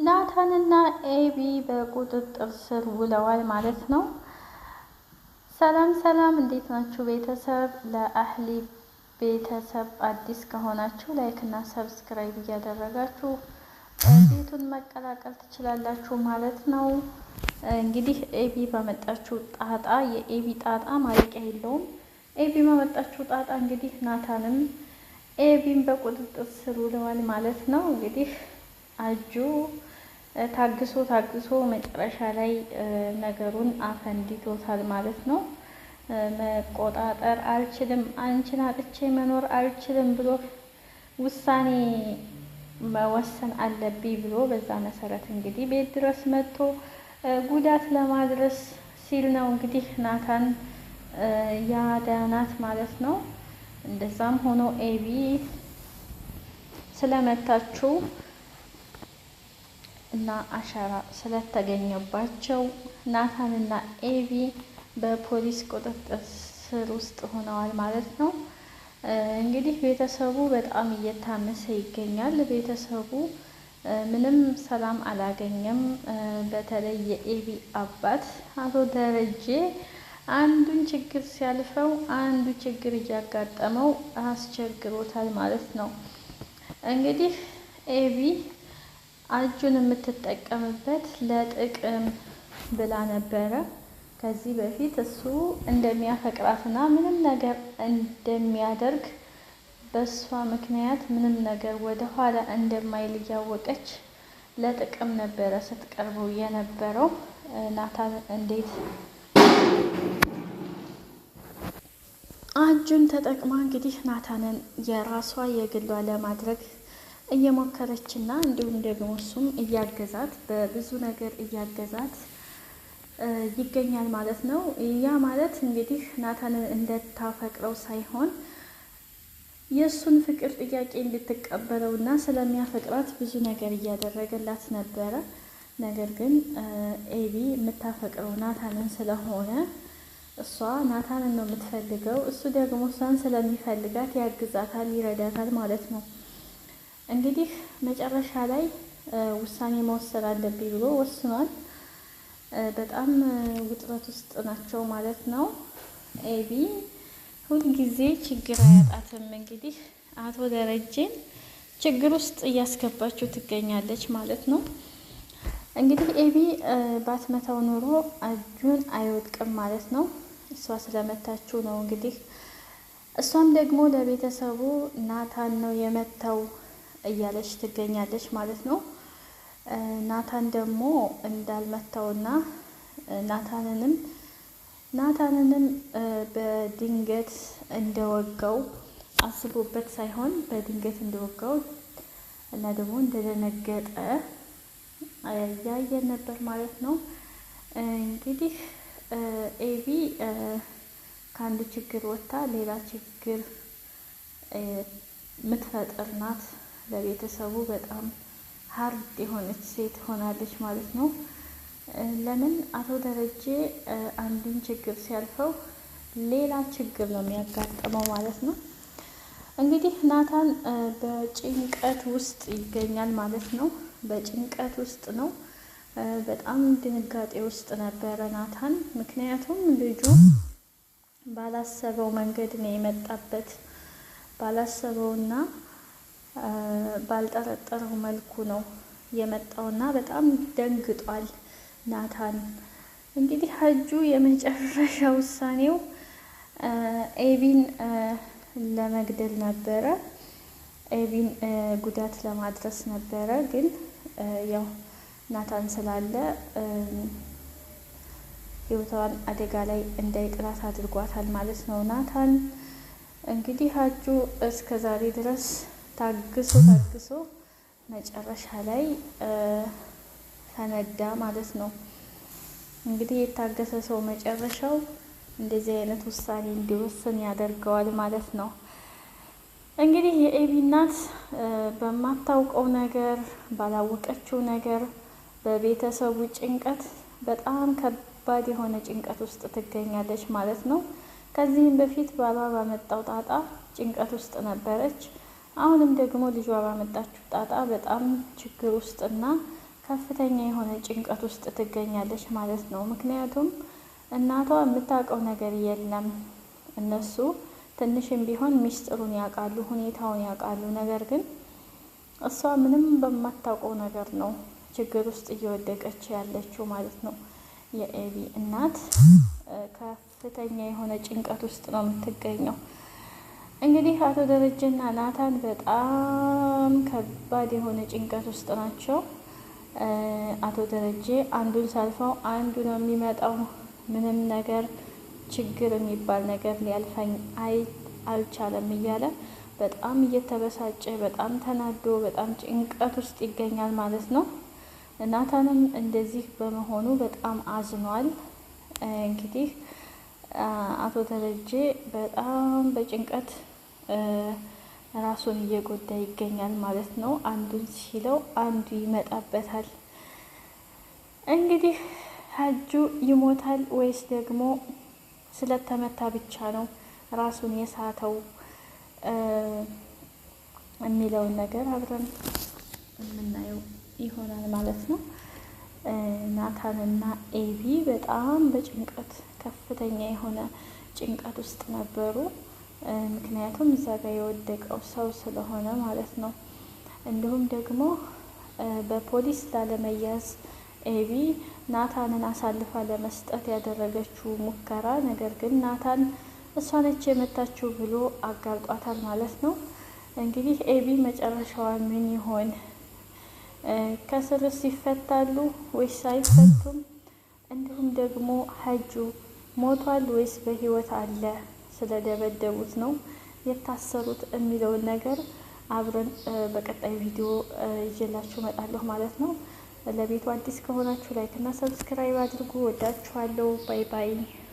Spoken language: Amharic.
ናታንና ኤቢ በቁጥጥር ስር ውለዋል ማለት ነው። ሰላም ሰላም፣ እንዴት ናችሁ ቤተሰብ? ለአህሊ ቤተሰብ አዲስ ከሆናችሁ like እና subscribe እያደረጋችሁ ቤቱን መቀላቀል ትችላላችሁ ማለት ነው። እንግዲህ ኤቢ ባመጣችው ጣጣ፣ የኤቢ ጣጣ ማለቂያ የለውም። ኤቢ ባመጣችው ጣጣ እንግዲህ ናታንም ኤቢን በቁጥጥር ስር ውለዋል ማለት ነው። እንግዲህ አጁ ታግሶ ታግሶ መጨረሻ ላይ ነገሩን አፈንድቶታል ማለት ነው። መቆጣጠር አልችልም፣ አንቺን አጥቼ መኖር አልችልም ብሎ ውሳኔ መወሰን አለብኝ ብሎ በዛ መሰረት እንግዲህ ቤት ድረስ መጥቶ ጉዳት ለማድረስ ሲል ነው እንግዲህ ናታን ያዳናት ማለት ነው። እንደዛም ሆኖ ኤቢ ስለመታችው እና አሻራ ስለተገኘባቸው ናታንና ኤቢ በፖሊስ ቁጥጥር ስር ውስጥ ሆነዋል ማለት ነው። እንግዲህ ቤተሰቡ በጣም እየታመሰ ይገኛል። ቤተሰቡ ምንም ሰላም አላገኘም። በተለይ የኤቢ አባት አቶ ደረጀ አንዱን ችግር ሲያልፈው አንዱ ችግር እያጋጠመው አስቸግሮታል ማለት ነው። እንግዲህ ኤቢ አጁን የምትጠቀምበት ለጥቅም ብላ ነበረ። ከዚህ በፊት እሱ እንደሚያፈቅራትና ምንም ነገር እንደሚያደርግ፣ በእሷ ምክንያት ምንም ነገር ወደ ኋላ እንደማይል እያወቀች ለጥቅም ነበረ ስትቀርበው የነበረው። ናታን እንዴት አጁን ተጠቅማ እንግዲህ ናታንን የራሷ የግሏ ለማድረግ እየሞከረች እና እንዲሁም ደግሞ እሱም እያገዛት፣ በብዙ ነገር እያገዛት ይገኛል ማለት ነው። ያ ማለት እንግዲህ ናታንን እንደታፈቅረው ሳይሆን የእሱን ፍቅር ጥያቄ እንድትቀበለው እና ስለሚያፈቅራት ብዙ ነገር እያደረገላት ነበረ። ነገር ግን ኤቢ የምታፈቅረው ናታንን ስለሆነ እሷ ናታንን ነው የምትፈልገው። እሱ ደግሞ እሷን ስለሚፈልጋት ያግዛታል፣ ይረዳታል ማለት ነው። እንግዲህ መጨረሻ ላይ ውሳኔ መወሰን አለብኝ ብሎ ወስኗል። በጣም ውጥረት ውስጥ ናቸው ማለት ነው። ኤቢ ሁልጊዜ ችግር አያጣትም። እንግዲህ አቶ ደረጀን ችግር ውስጥ እያስገባችው ትገኛለች ማለት ነው። እንግዲህ ኤቢ ባትመታው ኖሮ እጁን አይወድቅም ማለት ነው። እሷ ስለመታችው ነው እንግዲህ። እሷም ደግሞ ለቤተሰቡ ናታን ነው የመታው እያለች ትገኛለች ማለት ነው። ናታን ደግሞ እንዳልመታውና ናታንንም በድንገት እንደወጋው፣ አስቦበት ሳይሆን በድንገት እንደወጋው እና ደግሞ እንደደነገጠ እያየን ነበር ማለት ነው። እንግዲህ ኤቢ ከአንድ ችግር ወጥታ ሌላ ችግር የምትፈጥር ናት። ለቤተሰቡ በጣም hard የሆነች ሴት ሆናለች ማለት ነው። ለምን አቶ ደረጀ አንዱን ችግር ሲያልፈው ሌላ ችግር ነው የሚያጋጥመው ማለት ነው። እንግዲህ ናታን በጭንቀት ውስጥ ይገኛል ማለት ነው። በጭንቀት ውስጥ ነው። በጣም ድንጋጤ ውስጥ ነበረ ናታን። ምክንያቱም ልጁ ባላሰበው መንገድ ነው የመጣበት። ባላሰበውና ባልጠረጠረው መልኩ ነው የመጣውና በጣም ደንግጧል ናታን። እንግዲህ ሀጁ የመጨረሻ ውሳኔው ኤቢን ለመግደል ነበረ። ኤቢን ጉዳት ለማድረስ ነበረ። ግን ያው ናታን ስላለ ህይወቷን አደጋ ላይ እንዳይጥላት አድርጓታል ማለት ነው። ናታን እንግዲህ ሀጁ እስከ ዛሬ ድረስ ታግሶ ታግሶ መጨረሻ ላይ ፈነዳ ማለት ነው። እንግዲህ የታገሰ ሰው መጨረሻው እንደዚህ አይነት ውሳኔ እንዲወስን ያደርገዋል ማለት ነው። እንግዲህ የኤቢ እናት በማታውቀው ነገር፣ ባላወቀችው ነገር በቤተሰቡ ጭንቀት በጣም ከባድ የሆነ ጭንቀት ውስጥ ትገኛለች ማለት ነው። ከዚህም በፊት ባሏ ባመጣው ጣጣ ጭንቀት ውስጥ ነበረች። አሁንም ደግሞ ልጇ ባመጣችው ጣጣ በጣም ችግር ውስጥና ከፍተኛ የሆነ ጭንቀት ውስጥ ትገኛለች ማለት ነው። ምክንያቱም እናቷ የምታውቀው ነገር የለም። እነሱ ትንሽም ቢሆን ሚስጥሩን ያውቃሉ፣ ሁኔታውን ያውቃሉ። ነገር ግን እሷ ምንም በማታውቀው ነገር ነው ችግር ውስጥ እየወደቀች ያለችው ማለት ነው። የኤቢ እናት ከፍተኛ የሆነ ጭንቀት ውስጥ ነው የምትገኘው። እንግዲህ አቶ ደረጀና ናታን በጣም ከባድ የሆነ ጭንቀት ውስጥ ናቸው። አቶ ደረጀ አንዱን ሳልፈው አንዱ ነው የሚመጣው፣ ምንም ነገር ችግር የሚባል ነገር ሊያልፈኝ አልቻለም እያለ በጣም እየተበሳጨ፣ በጣም ተናዶ፣ በጣም ጭንቀት ውስጥ ይገኛል ማለት ነው። ናታንም እንደዚህ በመሆኑ በጣም አዝኗል። እንግዲህ አቶ ደረጀ በጣም በጭንቀት ራሱን እየጎዳ ይገኛል ማለት ነው። አንዱን ሲለው አንዱ ይመጣበታል። እንግዲህ ሀጁ ይሞታል ወይስ ደግሞ ስለተመታ ብቻ ነው ራሱን የሳተው የሚለውን ነገር አብረን የምናየው ይሆናል ማለት ነው። ናታንና ኤቢ በጣም በጭንቀት፣ ከፍተኛ የሆነ ጭንቀት ውስጥ ነበሩ። ምክንያቱም እዛ ጋር የወደቀው ሰው ስለሆነ ማለት ነው። እንዲሁም ደግሞ በፖሊስ ላለመያዝ ኤቢ ናታንን አሳልፋ ለመስጠት ያደረገችው ሙከራ፣ ነገር ግን ናታን እሷ ነች የመታችው ብሎ አጋልጧታል ማለት ነው። እንግዲህ ኤቢ መጨረሻዋ ምን ይሆን? ከስርስ ይፈታሉ ወይስ አይፈቱም? እንዲሁም ደግሞ ሀጁ ሞቷል ወይስ በህይወት አለ? ስለደበደቡት ነው የታሰሩት የሚለውን ነገር አብረን በቀጣይ ቪዲዮ ይዤላችሁ እመጣለሁ ማለት ነው። ለቤቱ አዲስ ከሆናችሁ like እና subscribe አድርጉ። ወዳችኋለሁ። Bye bye።